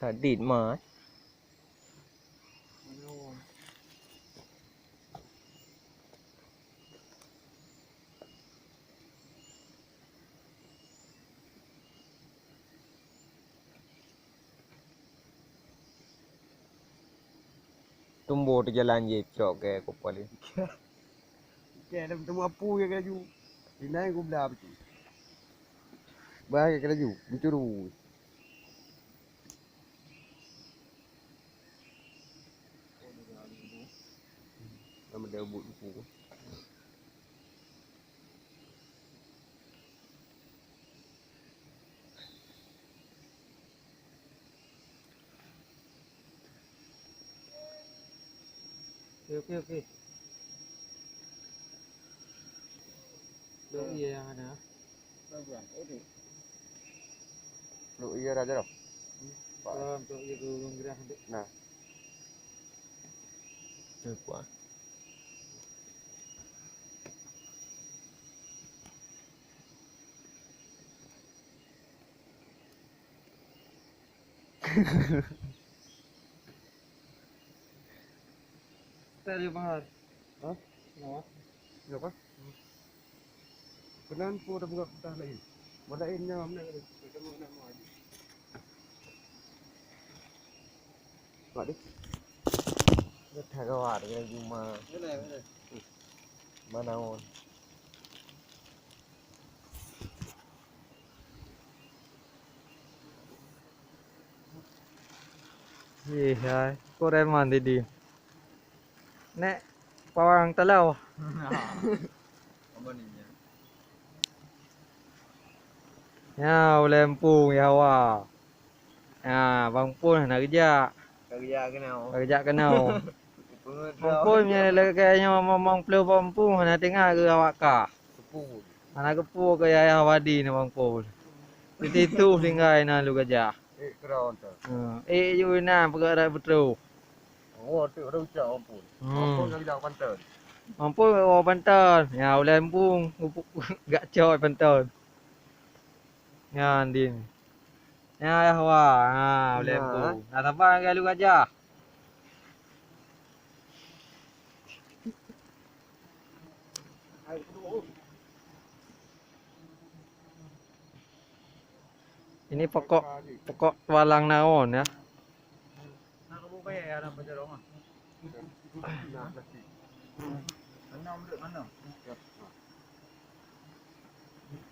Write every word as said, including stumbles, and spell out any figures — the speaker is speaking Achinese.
Hadit ma, eh. Tumbo teujalan jih cok keu kupali. Keu lom teuma pu ya laju. Inai gubla betul. Bah ya laju, mencuru. Nama dia buat buku? Oke, oke, oke. Dok iya yang ada. Dok iya raja dah. Nah. Cukup. Tadi Bahar. Hah? Kenapa? Kenapa? Kenapa udah buka putih lain? Buat lain nyam nak. Mak deh. Dah gawat dengan Juma. Mana, mana? Mana on? Ih, hai, preman tadi. Nek pawang talo. Apa ni? Ya, ulèe muphom ya wa. Ha, Bang Pun hana geujak. Ka geujak keunoe. Ka geujak keunoe. Bang Pun nyoe lagèe nyoe, Bang Pun, Bang Pun hana teuingat keu awak kah. Hana geupeu keu yah Wadi nyoe, Bang Pun. Di situ tinggai na lôn geujak. Ék keudroe teuh. Ha, ék ju inan peugah rot beutroh. Oh, tu ada ucap Bang Pun. Hmm. Bang Pun ka geujak panton. Bang Pun ka geujak panton. Ya, ulèe muphom gak cok panton. Nyan din. Nyan yah wa. Ha, ulèe muphom. Nah, saban lagèe lôn geujak. Ini pokok, pokok tualang naon ya.